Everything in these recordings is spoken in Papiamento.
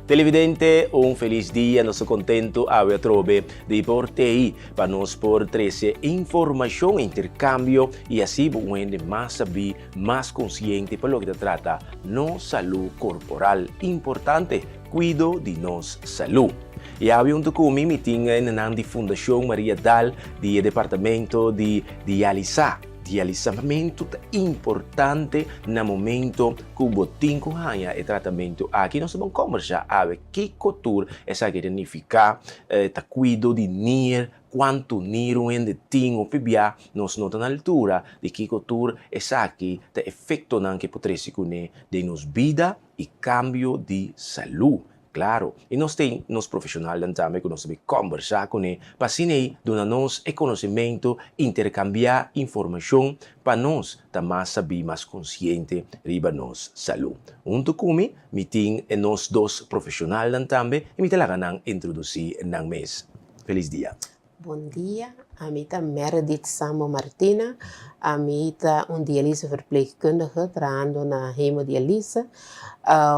Televidente, un felis dia, nos ta contento awe atrobe di por tei pa nos por trece informacion, intercambio y asi bo un hende mas sabí, mas consciente pa loke ta trata nos salud corporal. Importante, cuido di nos salud. Y awe hunto cu mi, mi tin nan di Fundacion Maria Daal di e departamento di dialisa. Dialisamentu ta importante na momento ku bo tin ku haña e tratamentu aki. Nos ta bon kombersá awe kiko tur esaki ta nifiká, ta kuido di nier, kuantu nier un hende tin. Hopi bia nos no ta na altura di kiko tur esaki ta efektonan ke por trese kuné den nos bida i kambio di salú. Claro, y nos tin nos profesionalnan tambe cu nos ta bay combersa cune pa asina ey duna nos e conocimento, intercambia informacion pa nos ta mas sabi, mas consciente riba nos salud. Hunto cu mi, mi tin e nos dos profesionalnan tambe y mi ta laga nan introduci nan mes. Feliz dia. Bon dia, ami ta Meredith Sambo Martina, ami ta un dialyse verpleegkundige trahando na hemodialyse.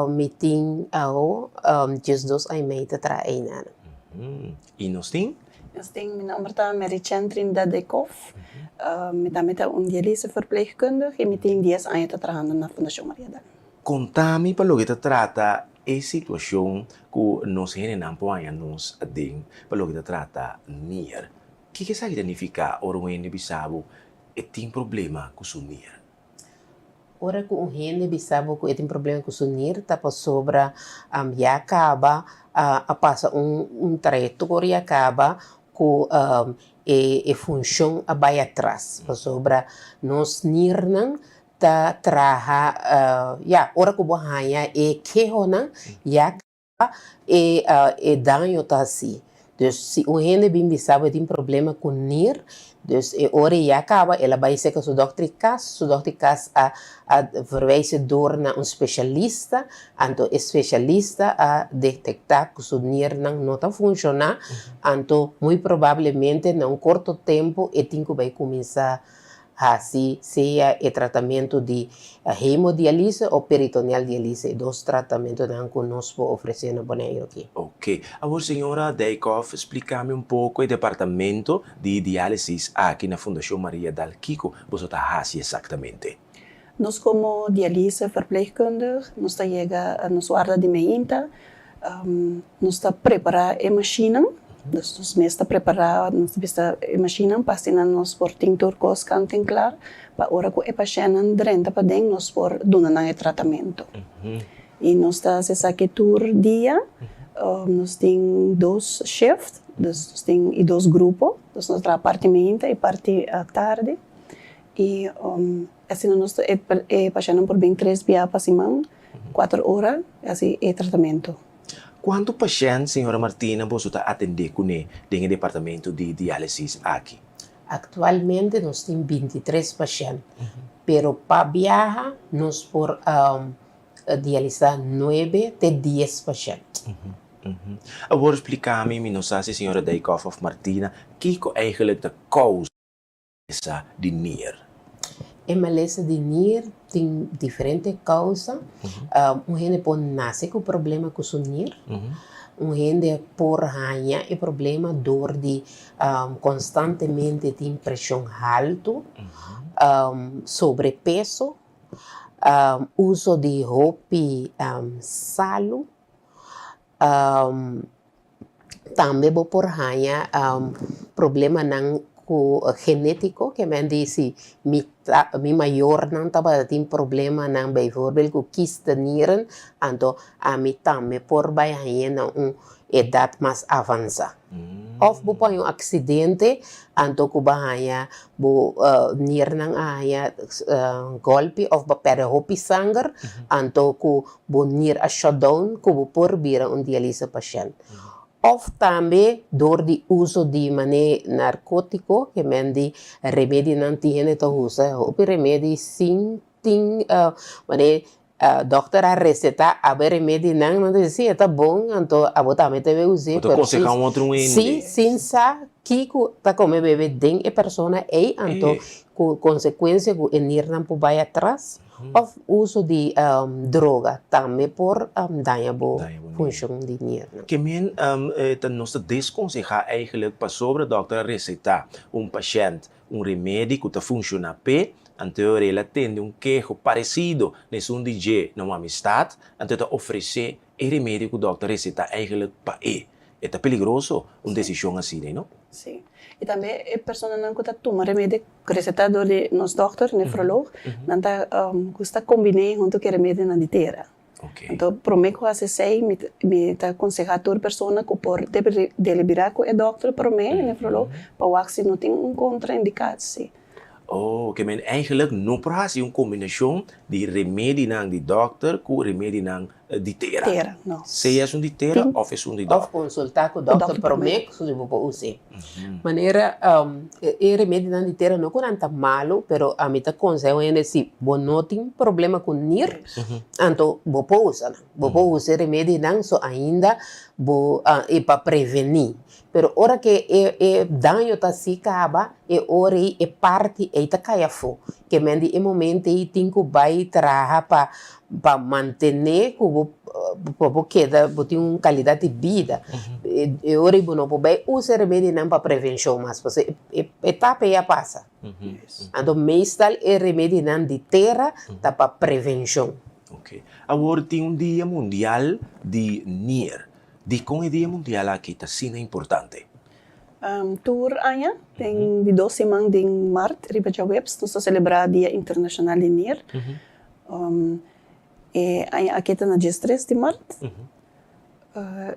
Mi tin awo 12 aña y mei ta traha einan. Y nos tin? Nos tin, mi nomber ta Mary-Chen Trinidad Dijkhoff, mi tambe ta un dialyse verpleegkundige y mi tin dies aña ta trahando na Fundacion Maria Dal. Conta mi pa loke ta trata E situashon ku nos hendenan por haña nos aden pa loke ta trata nier. Kiko esaki ta nifiká ora un hende bisa bo e tin problema ku su nier? Ora ku un hende bisa bo ku e tin problema ku su nier ta pasobra ya kaba a pasa un trayektoria kaba ku e funshon a bai atras pasobra nos niernan ta traha ya ora ku bo haña e kehonan ya kaba e e daño ta hasi. Dus si un hende bin bisa bo e tin problema ku nir, dus e ora e ya kaba el a bai serka su dòkter di kas, su dòkter di kas a a verwijs e dor na un speshalista, anto e speshalista a detektá ku su nirnan no ta funshoná, anto muy probablemente na un korto tempu e tin ku bai kuminsá Hasi sea e tratamentu di hemodialise o peritoneal dialise, e dos tratamentunan ku nos por ofresé na Boneiru aki. Ok. Awor señora Dijkhoff, splika mi un poko e departamento di diálisis aki na Fundashon Maria Dal. Kiko boso ta hasi esaktamente? Nos komo dialise verpleegkundig nos ta yega nos warda di meinta, Nos ta prepará e mashinnan, dus nos mes ta prepará, nos ta bisa e mashinnan pa asina nos por tin tur kos kant en klar pa ora ku e pashèntnan drenta paden nos por duna nan e tratamentu. I nos ta hasi esaki tur dia, nos tin dos shift, dus nos tin i dos grupo, dus nos ta traha parti mainta i parti tardi i asina nos ta e pashèntnan por bin tres bia pa siman. Kuater ora e hasi e tratamentu. Kuantu pashènt, señora Martina, boso ta atendé kuné den e departamento di diálisis aki? Aktualmente nos tin bintitres pashènt, pero pa biaha nos por dialisá nuebe te dies pashènt. Awor splika mi, mi no sa si señora Dijkhoff òf Martina, kiko eigentlik ta kousa malesa di nier? E malesa di nier tin diferente kousa. Un hende por nase ku problema ku su nier. Un hende por haña e problema dor di konstantemente tin preshon haltu, sobrepeso, uso di hopi salu. Tambe bo por haña problemanan ku genétiko, ke men di si mi ta mi mayornan tabata tin problemanan bijvoorbeeld ku kistenieren, anto ami tambe por bai hañ'é na un edat mas avansá. Òf bo por haña un aksidente anto ku bo a haña bo niernan a haña gòlpi òf bo a pèrdè hopi sanger, anto ku bo nir a shut down ku bo por bira un dialise pashènt. Òf tambe dor di uso di manera narkótiko, ke men di remedinan tin hende ta usa hopi remedi sin tin manera dòkter a resetá abo e remedinan, nan ta bisa si e ta bon anto abo tambe ta debe us'é. Bo ta konsehá un otro hende. Si, sin sa kiko ta kome bebe den e persona ei anto ku konsekuensia ku e nirnan por bai atras. Òf uso di droga tambe por daña bo funshon di niernan. Ke men ta nos ta deskonsehá eigenlijk pasobra dòkter a resetá un pashènt un remedi ku ta funshoná p'e, anto el a tende un keho paresido na esun di dje na un amistat, anto e ta ofresé e remedi ku dòkter a resetá eigenlijk pa e. E ta peligroso un desishon asina, no? Sí. I tambe e personanan ku ta tuma remedi resetá dor di nos dòkter, nefrolog, nan ta gusta kombiné huntu ku e remedinan di tera. Anto promé ku hasi esei mi mi ta konsehá tur persona ku por deliberá ku e dòkter promé, e nefrolog, pa wak si no tin un kontraindikasi. Oh, ke men eigenlijk no por hasi un kombinashon di remedinan di dòkter ku remedinan di tera. Tera, no. Sea esun di tera òf esun di Òf dòkter. konsultá ku dòkter promé ku bo por us'é. Manera e remedinan di tera no ku nan ta malu, pero ami ta konsehá un hende si bo no tin problema ku nir, anto bo por usa nan. Bo por usa e remedinan so ainda bo e pa prevení. Pero ora ke e e daño ta si kaba, e ora ei e parti ei ta kai afó. Ke men di e momento ei tin ku bai traha pa pa mantené ku bo pa bo keda bo tin un kalidat di bida. E ora ei bo no por bai usa e remedinan pa prevenshon mas, pasobra e etapa ei a pasa. Anto meestal e remedinan di tera ta pa prevenshon. Oke. Awor tin un dia mundial di nier. Dikon e Dia Mundial aki ta asina importante? Tur aña, den di dos siman den mart riba djaweps, nos ta selebrá Dia Internashonal di Nier. E aña aki ta na diestres di mart.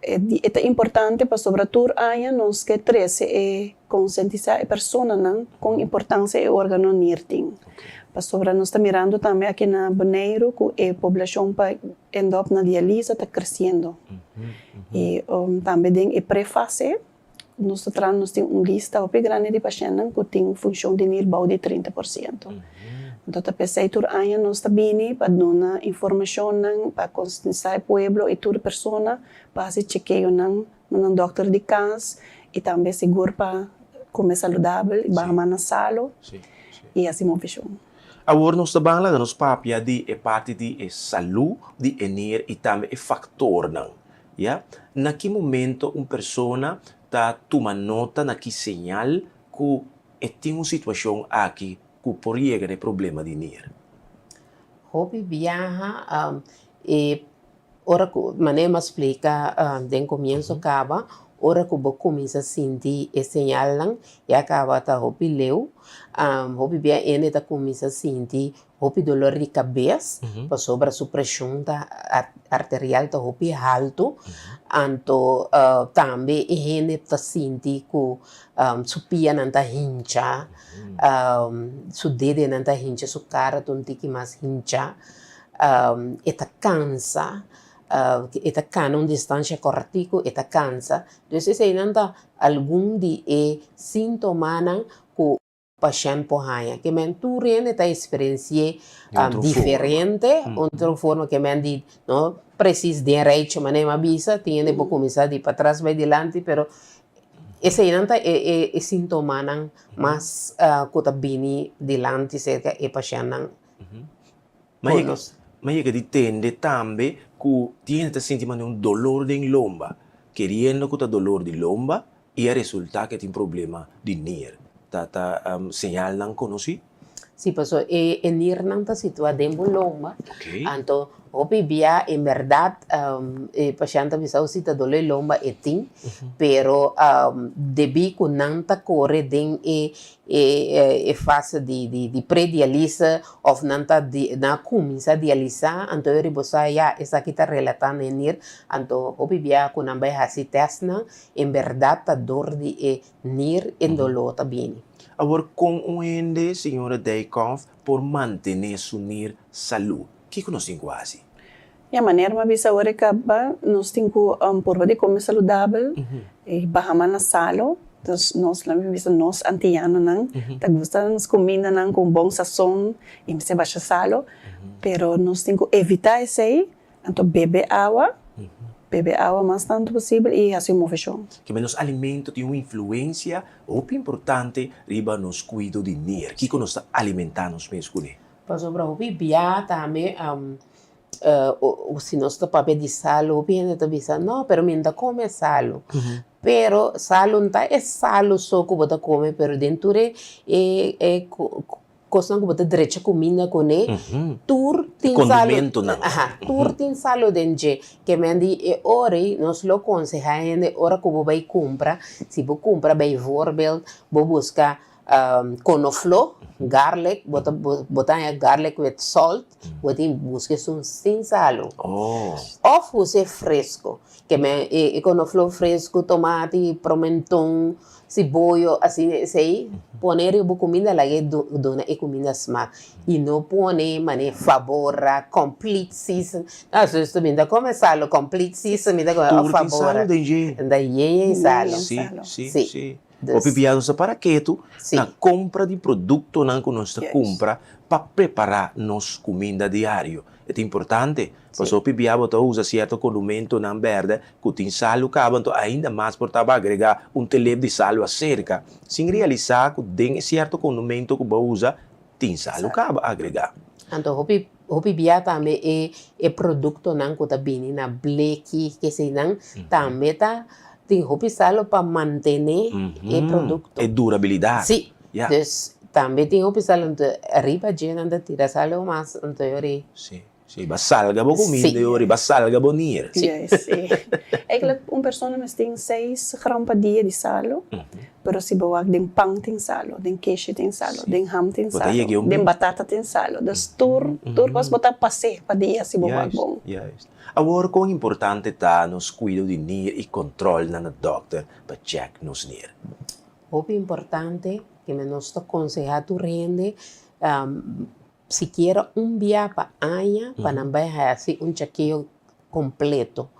E ta importante pasobra tur aña nos ke trese e konsientisá e personanan kon importansia e órgano nier tin. Pasobra nos ta mirando tambe aki na Boneiru ku e poblashon pa end up na dialisa ta kresiendo. I tambe den e prefase nos ta traha nos tin un lista hopi grandi di pashèntnan ku tin funshon di nir bou di 30%. Anto ta p'esei tur aña nos ta bini pa duna informashonnan pa konsientisá e pueblo i tur persona pa hasi chekeonan na nan dòkter di kas i tambe sigur pa kome saludabel i baha mas na salo i hasi moveshon. Awor nos ta ban laga nos papia di e parti di e salú di e nier i tambe e faktornan, ya. Na ki momento un persona ta tuma nota na ki señal ku e tin un situashon aki ku por yega na e problema di nier? Hopi biaha e Ora ku, manera mi a splika den komienso kaba, ora ku bo kuminsá sinti e señalnan, ya kaba ta hopi leu. Hopi bia hende ta kuminsá sinti hopi dolor di kabes, pasobra su preshon ta arterial ta hopi haltu. Anto tambe e hende ta sinti ku su pianan ta hincha, su dedenan ta hincha, su kara ta un tiki mas hincha. E ta kansa, e ta kana un distansha kòrtiku, e ta kansa. Dus eseinan ta algun di e síntomanan ku pashènt por haña. Ke men tur hende ta eksperensi'é diferente, otro forma ke men di no presis den rijtje manera mi a bisa, tin hende por kuminsá di patras bai dilanti, pero eseinan ta e síntomanan mas ku ta bini dilanti serka e pashèntnan. Ma yega, ma yega di tende tambe ku tin hende ta sinti manera un dolor den lomba, keriendo ku ta dolor di lomba i a resultá ku e tin problema di nier. Ta ta señalnan konosí? Sí, pasobra e e niernan ta situá den bo lomba, anto hopi bia en bèrdat e pashènt ta bisa si ta doló e lomba e tin, pero debí ku nan ta kore den e E fase di pre-dialise of nan ta nan a cuminsa dialisa anto e riba sa ya esaki ta relata na e nir anto hopi bia cu nan bay haci testnan en berdad ta door di e nir e dolor ta bini. Awor con un hende señora Dijkhoff por mantene su nir salud? Kico nos tin cu haci? Ya manera mi a bisa ora e kaba, nos tin ku purba di kome saludabel i baha mas na salo. Dus nos, laga mi bisa nos antianonan ta gusta nos kumindanan ku un bon sason i mester basha salo, pero nos tin ku evitá esei, anto bebe awa, bebe awa mas tantu posibel i hasi un moveshon. Kiba nos alimento tin un influensia hopi importante riba nos kuido di nier. Kiko nos ta alimentá nos mes kuné? Pasobra hopi bia tambe si nos ta papia di salu hopi hende ta bisa no pero mi no ta come salu. Pero salu no ta e salu so ku bo ta come pero den tur e e kosnan ku bo ta drecha kuminda kuné tur tin salu. Kondimentonan. Aha, tur tin salu den dje. Ke men di e ora ei nos lo konsehá hende ora ku bo bai kumpra, si bo kumpra bijvoorbeeld bo buska konofló, garlic, bo ta bo ta haña garlic with salt, bo tin buska esun sin salu. Òf hus'é fresko. Ke men e konofló fresko, tomati, promenton, siboyo, asina esei, pone riba bo kuminda laga e duna e kuminda smak. I no pone manera fabora, complete season, no sus mi ta kome salu, complete season mi ta kome, òf Tur tin fabora. salu den dje. Ta yen yen salu. Si, si, Si. si. Dus. Hopi bia nos ta para ketu Si. na kompra di produktonan ku nos ta kumpra pa prepará nos kuminda diario. E ta importante, pasobra hopi bia bo ta usa sierto kondumentonan bèrdè ku tin salu kaba, anto ainda mas por taba agregá un telep di salu aserka, sin realisá ku den e sierto kondumento ku bo a usa tin salu kaba agregá. Anto hopi hopi bia tambe e e produktonan ku ta bini na bleki keseinan tambe ta tin hopi salu pa mantené e produkto. E durabilidat. Si, dus tambe tin hopi salu anto riba dje nan ta tira salu mas anto yori. Si, si, ba salga bo kuminda yori, ba salga bo nier. Si. Si. Eigenlijk un persona mester tin seis gram pa dia di salu. Pero si bo wak den pan tin salo, den keshi tin salo, den ham tin salo, den batata tin salo. Dus tur tur kos bo ta pas'é pa dia si bo wak bon. Juist, juist. Awor kon importante ta nos kuido di nier i kòntròlnan na dòkter pa chèk nos nier? Hopi importante, kende nos ta konsehá tur hende, sikiera un bia pa aña pa nan bai hasi un chekeo kompleto,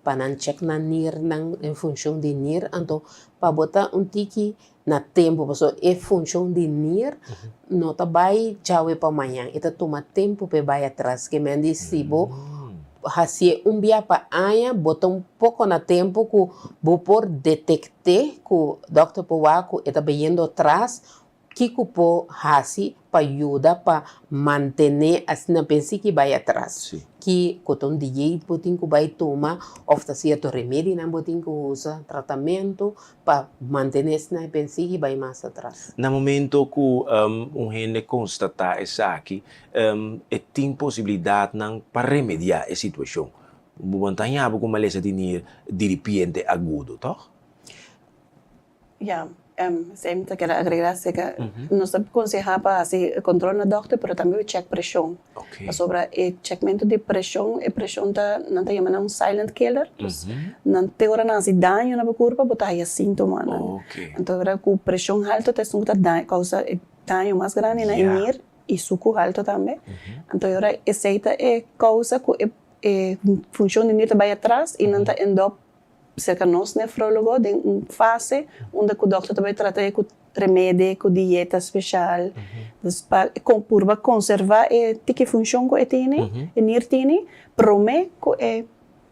pa nan chek nan nirnan en funshon di nir, anto pa bo ta un tiki na tempu, pasobra e funshon di nir no ta bai djawe pa mañan, e ta tuma tempu pa e bai atras, ke men di si bo hasié un bia pa aña bo ta un poko na tempu ku bo por detekt'é ku dòkter por wak ku e ta bayendo atras. Kiko por hasi pa yuda pa mantené asina pensi ki bai atras? Ki ku ta un dieet bo tin ku bai tuma òf ta sierto remedinan bo tin ku usa, tratamentu pa mantené asina pensi ki bai mas atras? Na momento ku un hende konstatá esaki, e tin posibilidatnan pa remediá e situashon. Bo ta haña bo ku malesa di nir diripiente agudo, tòg? Ya, esei mi ta kere agregá aserka nos ta konsehá pa hasi kontrol na dòkter pero tambe chèk preshon. Pasobra e chèkmentu di preshon, e preshon ta nan ta yama nan un silent killer, dus nan te ora nan hasi daño na bo kurpa bo ta haya síntomanan. Anto ora ku preshon haltu ta esun ku ta kousa e daño mas grandi na e nir i suku haltu tambe. Anto e ora esei ta e kousa ku e funshon di nir ta bai atras i nan ta end up Serka nos nefrólogo den un fase unda ku dòkter ta bai trata e ku remede, ku dieta speshal. Dus pa purba konservá e tiki funshon ku e tene, e nir tene, promé ku e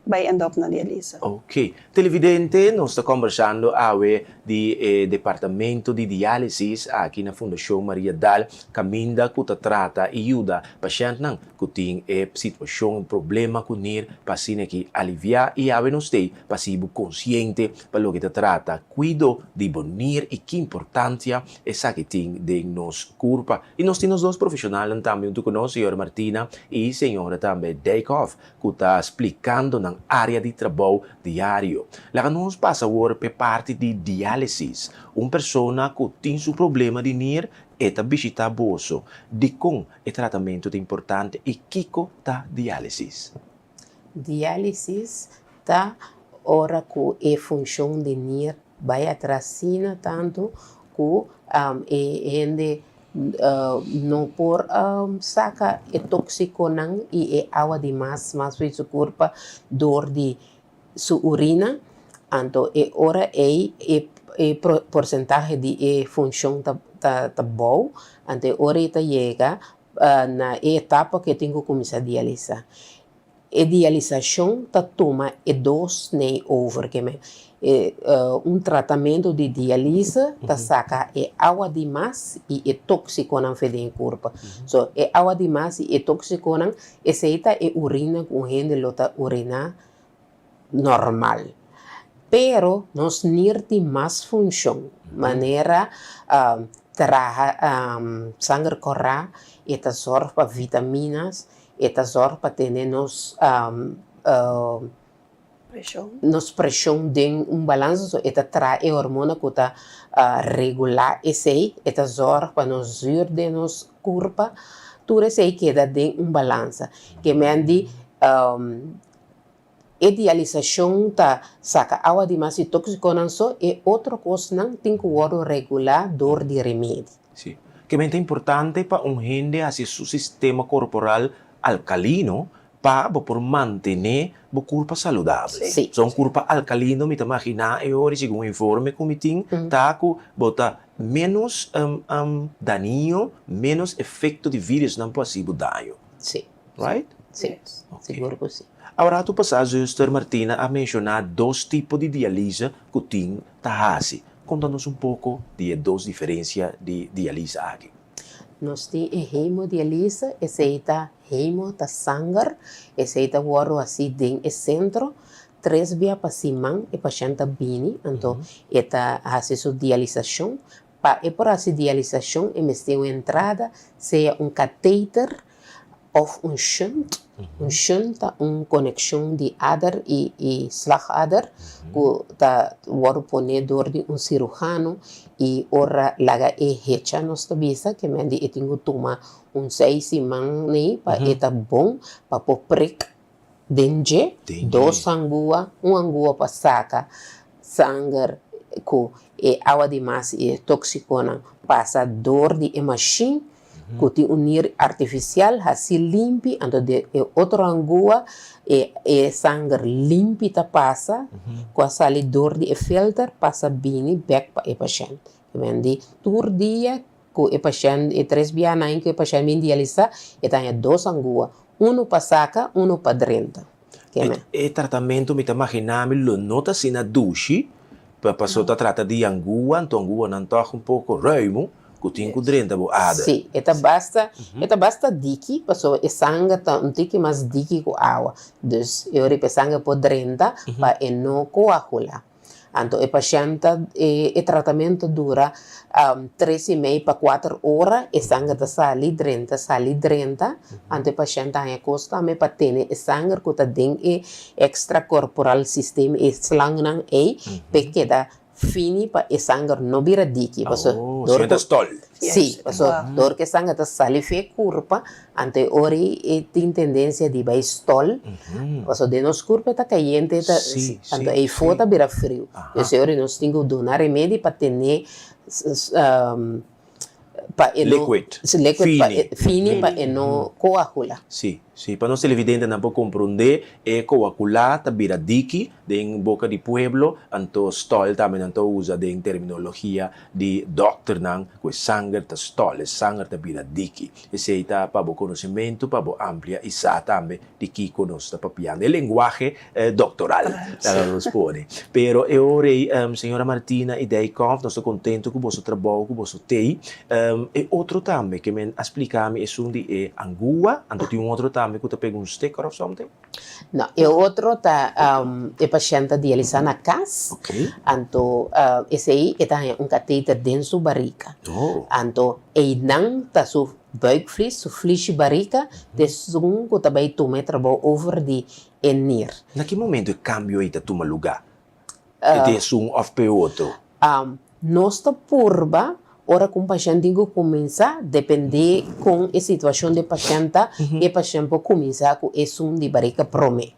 bai end up na dialisa. Ok. Televidente, nos ta kòmbersando awe di e departamento di diálisis aki na Fundashon Maria Daal, kaminda ku ta trata i yuda pashèntnan ku tin e situashon, problema ku nir pa asina ki aliviá i awe nos tei pa hasi bo konsiente pa loke ta trata kuido di bo nir i ki importancia esaki tin den nos kurpa. I nos tin nos dos profeshonalnan tambe huntu ku nos, señora Martina i señora tambe Dijkhoff ku ta splikando nan área di trabou diario. Laga nos pasa awor p'e parti di diálisis. Un persona ku tin su problema di nir E ta bishitá boso. Dikon e tratamentu ta importante i kiko ta diálisis? Diálisis ta ora ku e funshon di nir bai atras asina tantu ku e hende no por saka e tóksikonan i e awa di mas mas for di su kurpa dor di su urina, anto e ora ei e e porsentahe di e funshon ta ta bou, anto e ora ei ta yega na e etapa ku e tin ku kuminsá dialisá. E dialisashon ta tuma e dos nei over ke men. E un tratamentu di dialise ta saka e awa di mas i e tóksikonan fe den e kurpa. So e awa di mas i e tóksikonan esei ta e urina ku un hende lo ta uriná normal. Pero nos nir tin mas funshon, manera traha sanger kòrá, e ta zòrg pa vitaminas, e ta zòrg pa tene nos nos preshon den un balansa, so e ta traha e hormona ku ta regulá esei, e ta zòrg pa nos zür den nos kurpa, tur esei keda den un balansa. Ke men di E dialisashon ta saka awa di mas i tóksikonan so, e otro kosnan tin ku wòrdu regulá dor di remedi. Sí. Ke men ta importante pa un hende hasi su sistema korporal alkalino pa bo por mantené bo kurpa saludabel. Sí. So un kurpa alkalino mi ta maginá e ora i segun informe ku mi tin ta ku bo ta ménos dañino, ménos efekto di virusnan por hasi bo daño. Sí. Right? Sí, sigur ku sí. Awor ratu pasá Zuster Martina a menshoná dos tipo di dialise ku tin ta hasi. Konta nos un poko di e dos diferensia di dialise aki. Nos tin e hemodialise, esei ta hemo ta sanger, esei ta wòrdu hasí den e sentro. Tres bia pa siman e pashènt ta bini, anto e ta hasi su dialisashon. Pa e por hasi dialisashon e mester un entrada, sea un kateter Of un shunt. Un shunt ta un konekshon di ader i i slagader ku ta wòrdu poné dor di un siruhano i ora laga e hecha nos ta bisa ke men di e tin ku tuma un seis siman nei pa e ta bon pa por prik den dje dos angua un angua pa saka sanger ku e awa di mas i e toksikonan pasa dor di e mashin ku tin un nir artifisial hasi limpi, anto den e otro angua e e sanger limpi ta pasa ku a sali dor di e filter pasa bini bek pa e pashènt. Kimen di tur dia ku e pashènt e tres bianan ku e pashènt bin dialisá e ta haña dos angua, unu pa saka, unu pa drenta. Kimen. E tratamentu mi ta maginá mi lo no ta asina dushi, pasobra ta trata di angua, anto anguanan tòg un poko ruimu. Ku tin ku drenta bo ader. Sí, e ta basta, e ta basta diki, pasobra e sanger ta un tiki mas diki ku awa. Dus e ora e sanger por drenta pa e no koagulá. Anto e pashènt ta, e tratamentu ta dura tres i mei pa kuater ora, e sanger ta sali drenta, sali drenta, anto e pashènt ta haña kos tambe pa tene e sanger ku ta den e extracorporal system, e slangnan ei, p'e keda Fini pa e sanger no bira diki, paso Oh, dor si ta ku stol. Sí, paso dor ku e sanger ta sali fi e kurpa, anto e ora ei e tin tendensia di bai stol, paso den nos kurpa e ta kayente, e ta Sí, anto sí, eifó sí. ta bira friu. Aha. Pues e ora ei nos tin ku duna remedi pa tene pa e no Liquid. liquid pa Fini. e fini pa e no koagula. Sí, sí. Pa nos televidentenan por komprondé, e koakulá ta bira diki den boka di pueblo, anto stòl tambe nan ta usa den terminologia di dòkternan ku e sanger ta stòl, e sanger ta bira diki. Esei ta pa bo konosementu, pa bo amplia i sa tambe di kiko nos ta papiando, e lenguahe doktoral laga nos pone. Pero e ora ei, señora Martina i Dijkhoff, nos ta kontento ku boso trabou, ku boso tei. E otro tambe ke men a splika mi esun di e angua, anto tin un otro tambe ku ta pega un sticker of something? No, e otro ta e pashènt ta dialisá na kas, anto esei e ta haña un kateter den su barika. Anto einan ta su Buikvlies, su flishi barika, ta esun ku ta bai tuma e trabou over di e nir. Na ki momento e kambio ei ta tuma lugá? E ta esun òf pa e otro? Nos ta purba ora ku un pashènt tin ku kuminsá, dependé kon e situashon di e pashènt ta, e pashènt por kuminsá ku esun di barika promé.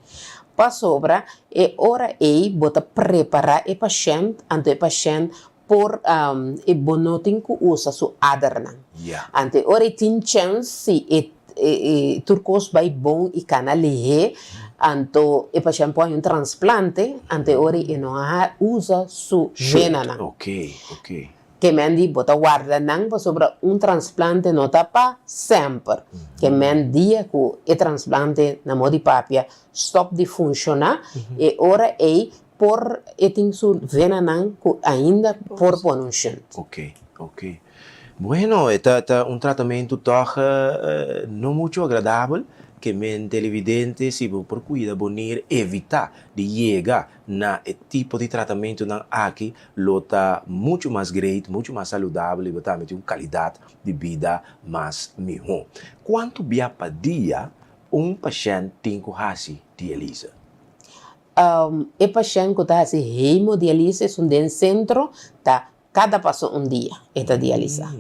Pasobra e ora ei bo ta prepará e pashènt, anto e pashènt Por e bo no tin ku usa su adernan. Anto e ora e tin chèns si e e tur kos bai bon i kana lihé, anto e pashènt por haña un transplante, anto e ora e no a usa su venanan. Ok, ok. Ke men di bo ta warda nan pasobra un transplante no ta pa semper. Ke men dia ku e transplante na modo di papia stòp di funshoná, e ora ei por e tin su venanan ku ainda por pone un shunt. Ok, ok. Bueno, e ta ta un tratamentu tòg no muchu agradabel, ke men televidente si bo por kuida bo nir evitá di yega na e tipo di tratamentunan aki lo ta muchu mas great, muchu mas saludabel i bo tambe tin un kalidat di bida mas mihó. Kuantu bia pa dia un pashènt tin ku hasi dialise? E pashènt ku ta hasi hemodialise esun den sentro ta kada paso un dia e ta dialisá.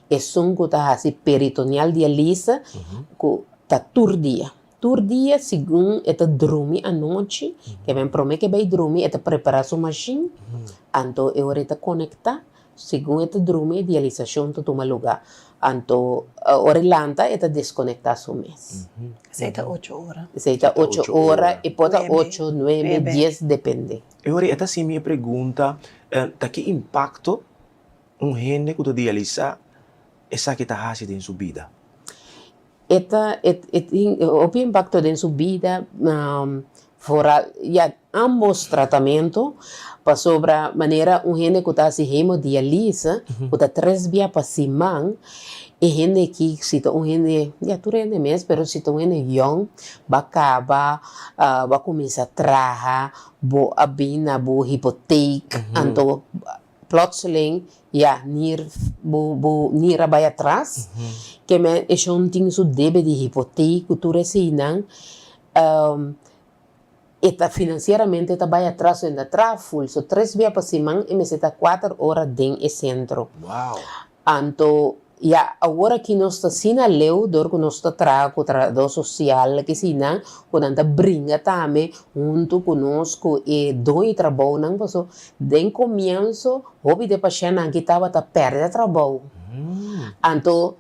Esun ku ta hasi peritoneal dialise ku ta tur dia. Tur dia segun e ta drumi anochi, ke men prome ke bai drumi e ta prepara su mashin, anto e ora e ta konekta, segun e ta drumi e dialisashon ta tuma luga, anto ora e lanta e ta deskonekta su mes. Esei ta ocho ora. Esei ta ocho ora, e por ta ocho, nuebe, dies, depende. E ora e ta hasi mi e pregunta, ta ki impakto un hende ku ta dialisá esaki ta hasi den su bida? E ta e tin hopi impacto den su bida foral ya ambos tratamento pasobra manera un hende ku ta hasi hemodialise ku ta tres bia pa siman e hende aki si ta un hende ya tur hende mes pero si ta un hende yòn bo a kaba bo a kuminsa traha bo a bin na bo hipotek anto Plotseling, ya, nir bo bo nir a bai atras, ke men e shon tin su debe di hipotek ku tur eseinan, e ta finansieramente ta bai atras, so e ta traha ful, so tres bia pa siman e mester ta kuater ora den e sentro. Anto, ya, awor aki nos ta asina leu dor ku nos ta traha ku trahadó sosial kesinan ku nan ta bringa tambe huntu ku nos ku e doño di trabounan paso den komienso hopi di e pashèntnan aki tabata pèrdè trabou. Anto,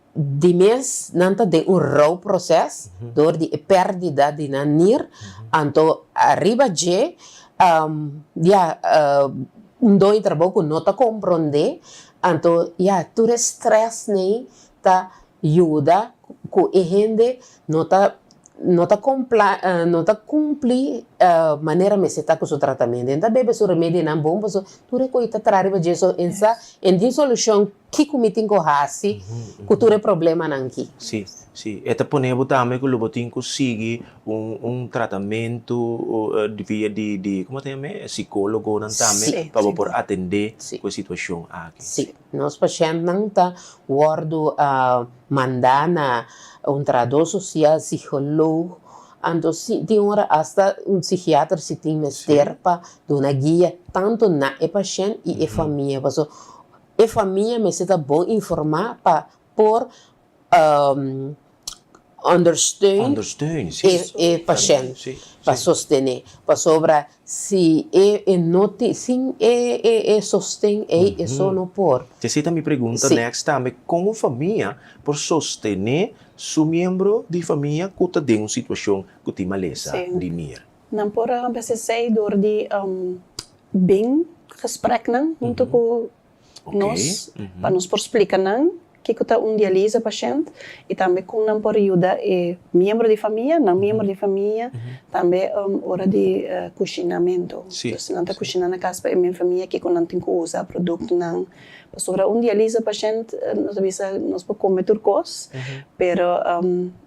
di mes nan ta den un rouproses dor di e pèrdida di nan nir, anto ariba dje, ya, un doño di trabou ku no ta komprondé, anto ya tur e strès nei ta yuda ku e hende no ta no ta kompla no ta kumpli manera mester ta ku su tratamentu. E ta bebe su remedionan bon pasobra tur e kos ta traha riba dje so e sa e tin solushon kiko mi tin ku hasi ku tur e problemanan aki. Sí, sí. E ta pone bo tambe ku lo bo tin ku sigui un un tratamentu via di di como ta yama e psicologonan tambe Sí. pa bo por atende Sí. ku e situacion aki. Sí, nos pashentnan ta wordo manda na un trahador social, psicoloog, anto si tin ora hasta un psikiater si tin mester pa duna guia tanto na e pashent y e famia paso e famia mester ta bon informa pa por ondersteun Ondersteun, sí. e pashènt Sí, pa sí. sostené. Pasobra si e e no tin, sin e e e sosten ei e so no por. Esei ta mi pregunta Sí. next tambe, kon un famia por sostené su miembro di famia ku ta den un situashon ku tin malesa Sí. di nier? Nan por a hasi esei dor di bin gespreknan huntu ku nos pa nos por splika nan kiko ta un dialise pashènt i tambe kon nan por yuda e miembro di famia, nan miembro di famia, tambe ora di kushinamentu. Dus nan ta kushina na kas pa e miembro di famia kiko nan tin ku usa, produktonan. Pasobra un dialise pashènt nos ta bisa nos por kome tur kos, pero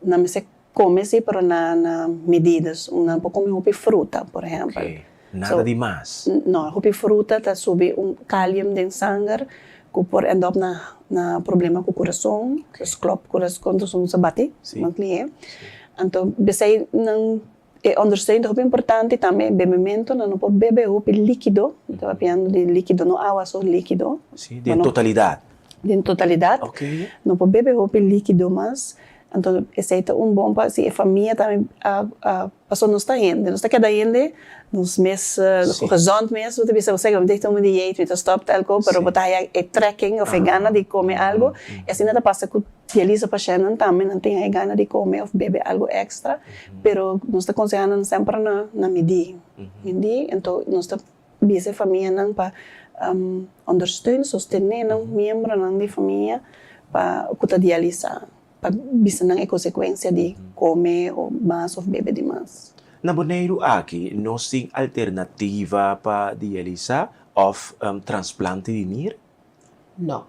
nan mester Kome si pero na na medidas. Un nan por kome hopi fruta por ehempel. Ok, nada di mas. No, hopi fruta ta subi un kalium den sanger ku por end up na na problema ku kurason, dus klop kurason ta bati mas lihé. Anto besei nan e ondersteun ta hopi importante tambe bebementu, nan no por bebe hopi likido, mi ta papiando di likido no awa so likido. Si, den totalidat. Den totalidat. No por bebe hopi likido mas. Anto esei ta un bon pa si e famia tambe a a pasobra nos ta hende, nos ta keda hende, nos mes gezond mes, bo ta bisa bo sega mi ta tuma dieet, mi ta stop tal ko, pero bo ta haya e trekking of e gana di kome algo, i asina ta pasa ku dialisa pashèntnan tambe, nan tin e gana di kome of bebe algo extra, pero nos ta konseha nan semper na na midí, midí, anto nos ta bisa e famianan pa. Ondersteun, sostené nan miembronan di famia pa ku ta dialisá, pa bisa nan e konsekuensia di kome o mas òf bebe di mas. Na Boneiru aki nos tin alternativa pa dialisá òf transplante di nir? No.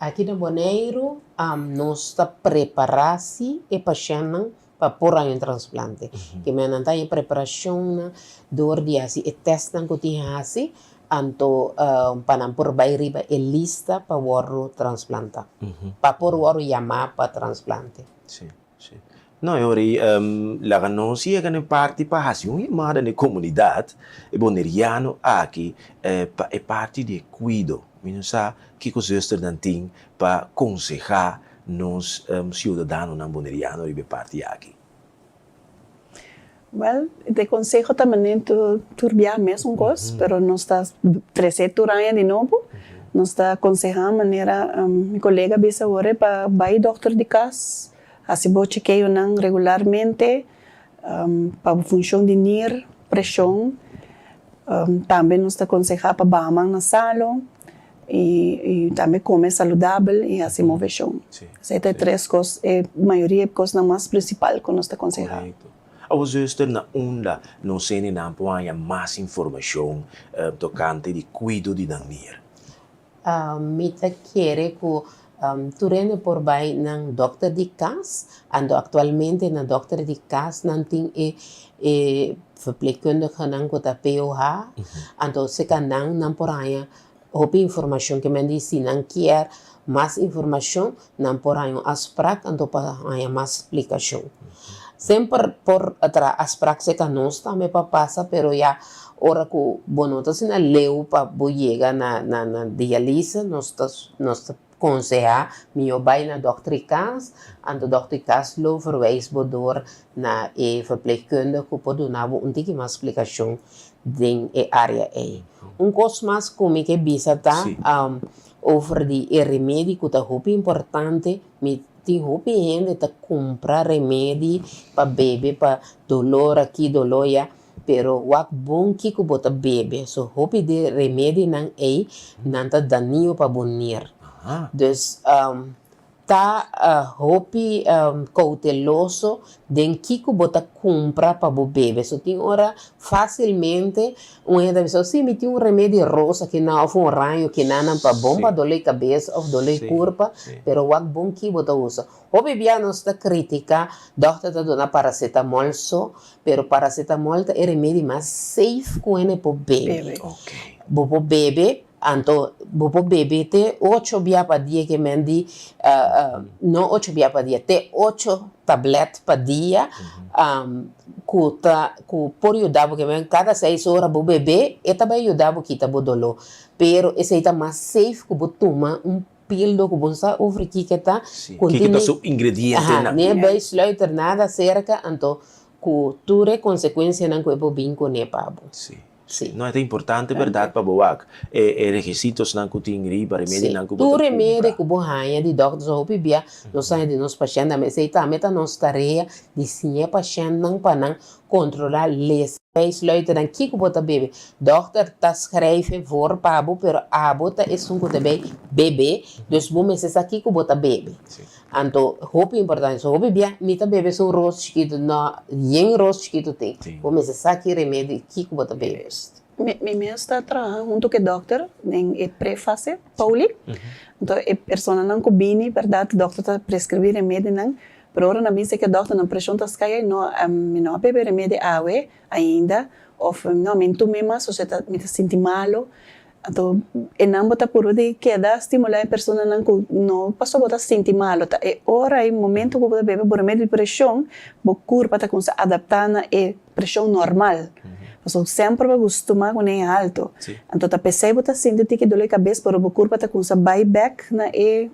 Aki na Boneiru nos ta prepará si e pashèntnan pa por haña un transplante. Ke men nan ta haña preparashonnan dor di hasi e tèstnan ku tin hasi, anto pa nan por bai riba e lista pa wòrdu transplantá, pa por wòrdu yamá pa transplante. Sí, sí. No, e ora ei laga nos yega na e parti pa hasi un yamada na e komunidat e boneriano aki pa e parti di e kuido. Mi no sa kiko zusternan tin pa konsehá nos siudadanonan boneriano riba e parti aki? Wèl, e konseho ta manera tur bia mesun kos, pero nos ta trese tur aña di nobo. Nos ta konsehá manera mi kolega a bisa awor pa bai dòkter di kas, hasi bo chekeonan regularmente pa bo funshon di nir, preshon. Tambe nos ta konsehá pa baha man na salo. I tambe kome saludabel i hasi moveshon. Esei ta e tres kos, e mayoria e kosnan mas prinsipal ku nos ta konsehá. Korekto. Awor zuster, na unda nos hendenan por haña mas informashon tokante di kuido di nan nir? Mi ta kere ku tur hende por bai nan dòkter di kas, anto aktualmente na dòkter di kas nan tin e e verpleegkundigenan ku ta POH, anto seka nan nan por haña Hopi informacion ke men di si nan kier mas informacion nan por haña un afsprak anto pa haña mas splicacion. Semper por traha afsprak cerca nos tambe pa pasa pero ya ora cu bo no ta asina leu pa bo yega na na dialise nos ta nos ta conseha mijo bay na dokter di cas anto dokter di cas lo verwijs bo door na e verpleegkundige cu por duna bo un tiki mas splicacion den e área ei. Un kos mas ku mi ke bisa ta over di e remedi ku ta hopi importante, mi tin hopi hende ta kumpra remedi pa bebe pa dolor aki dolor ya, pero wak bon kiko bo ta bebe. So hopi di remedinan ei nan ta danio pa bo nir. Dus Ta hopi kouteloso den kiko bo ta kumpra pa bo bebe. So tin ora fásilmente un hende ta bisa, si mi tin un remedi rosa kinan òf un oraño kinan nan pa bon pa doló di kabes òf doló di kurpa, pero wak bon ki bo ta usa. Hopi bia nos ta kritiká, dòkter ta duna parasetamòl so, pero parasetamòl ta e remedi mas safe ku hende por bebe. Bo por bebe Anto bo por bebe te ocho bia pa dia ke men di no ocho bia pa dia te ocho tablet pa dia ku ta ku por yuda bo ke men kada seis ora bo bebe e ta bai yuda bo kita bo dolo pero esei ta mas safe ku bo tuma un pildo ku bo no sa over kiko ta ku kiko ta su ingredientenan ne bai sluiter nada serka anto ku tur e konsekuensianan ku e por bin kuné pa bo. Sí. No, e ta importante berdad pa bo wak e e requisitosnan ku tin riba, remedinan ku bo ta Tur remedi ku bo haña di dòkter so hopi bia nos haña di nos pashèntnan, esei tambe ta nos tarea di siña e pashèntnan pa nan kontrolá lesa bijsluiternan kiko bo ta bebe. Dòkter ta schrijf e voor pa bo pero abo ta esun ku ta bay bebe, dus bo mester sa kiko bo ta bebe. Anto hopi importante, so hopi bia mi ta bebe su ros chikitu, no, yen ros chikitu tin. Bo mester sa ki remedi, kiko bo ta bebe. Mi mes ta traha hunto ku e dòkter den e prefase, Pauli. Anto e personanan ku bini, bèrdat, dòkter ta preskribí remedinan, pero ora nan bin seki e dòkter nan preshon ta skai, no, mi no a bebe remedi awe ainda, òf no, mi no tum'é mas, osea mi ta sinti malu. Anto e nan bo ta puru di keda stimulá e personanan ku no pasobra bo ta sinti malu, ta e ora i momento ku bo ta bebe bo remedio di preshon, bo kurpa ta kuminsá adaptá na e preshon normal. Pasobra semper bo a gustumá kuné e haltu. Anto ta p'esei bo ta sinti tiki doló di kabes, pero bo kurpa ta kuminsá bai bèk na e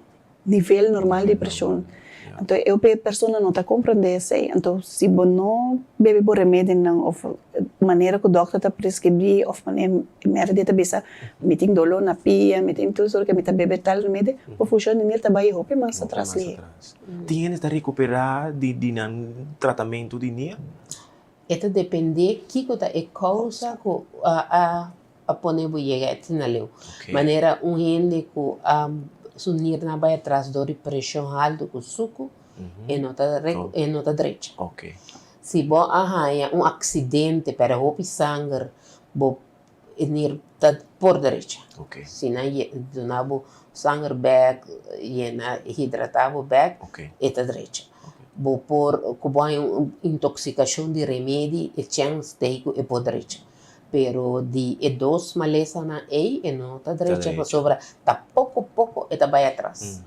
nivel normal di preshon. Anto e hopi persona no ta comprende esey. Anto si bo no bebe bo remedinan of manera cu dokter ta prescribi of manera merdi ta bisa mi tin dolor na pia, mi tin tur sort mi ta bebe tal remedi, bo funcion di nir ta bay hopi mas atras lihe. Tin hende ta recupera di nan tratamento di nir? E ta depende kico ta e causa cu a. a pone bo yega asina leu. Manera un hende ku su nirnan a bai atras dor di preshon haltu ku suku, e no ta e no ta drecha. Si bo a haña un aksidente pèrdè hopi sanger, bo e nir ta por drecha. Si nan duna bo sanger bèk, yena hidratá bo bèk, e ta drecha. Bo por ku bo haña un intoksikashon di remedi, e chèns ta ei ku e por drecha. Pero di e dos malesanan ei e no ta drecha pasobra ta poko poko e ta bai atras.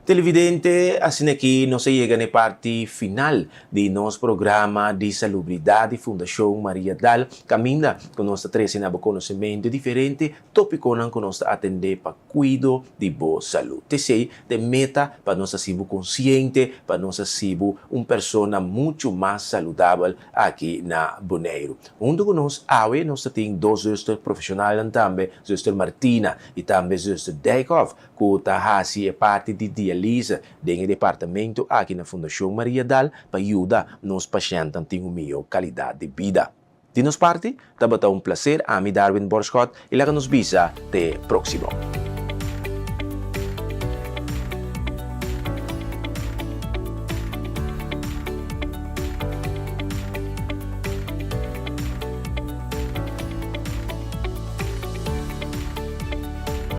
Televidente, asina aki nos a yega na e parti final di nos programa di Salubridad di Fundacion Maria Dal, caminda cu nos ta trece na bo conocemento diferente topiconan cu nos ta atende pa cuido di bo salud. T'esey ta e meta pa nos haci bo consciente, pa nos haci bo un persona mucho mas saludabel aki na Boneiru. Hunto cu nos awe nos ta tin dos zuster profesionalnan tambe, zuster Martina y tambe zuster Dijkhoff, cu ta haci e parti di dialise den e departamento aki na Fundacion Maria Dal pa yuda nos pashentnan tin un miho calidad di bida. Di nos parti, tabata un placer, ami Darwin Borschot y laga nos bisa te proximo.